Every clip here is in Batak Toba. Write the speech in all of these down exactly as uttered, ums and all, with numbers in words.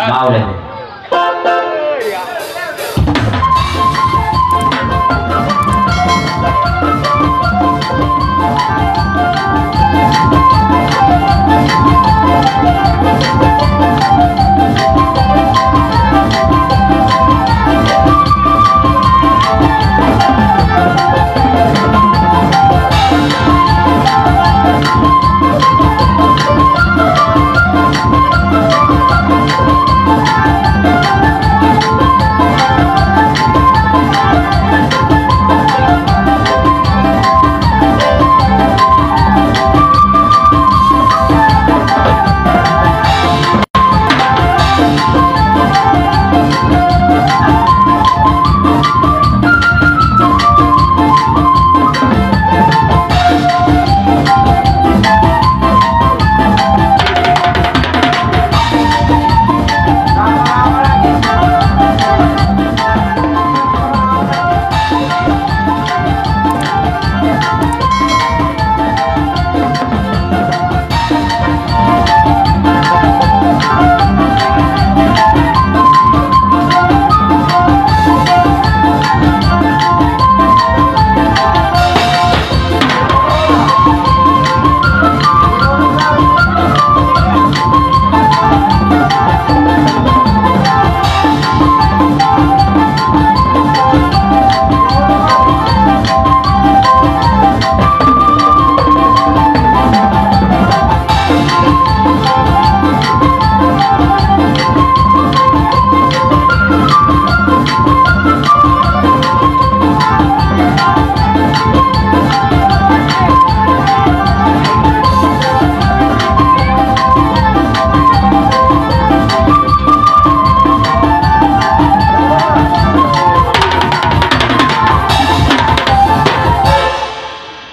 Mauliate.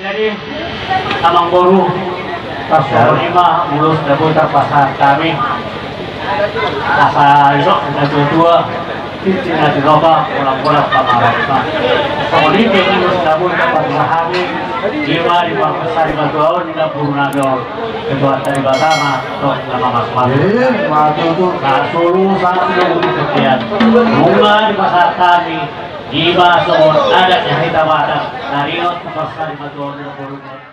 Jadi, amangboru, pas songon i ma ulos na boi tarpasahat hami. Asa didok natuatua, tintin na di roha, bolangbolang pamarenta. Songon i pe ulos na boi tarpasahat hami, i ma di parsarimatuaon ni namboru nami on. Ketua tari batama, tok nama mas mas. Eh, maju tu. Nah, solu satu dong di sekian. Bunga di pasar tani, i ma songon adat ni hita Batak. Taringot tu parsarimatuaon ni namboru.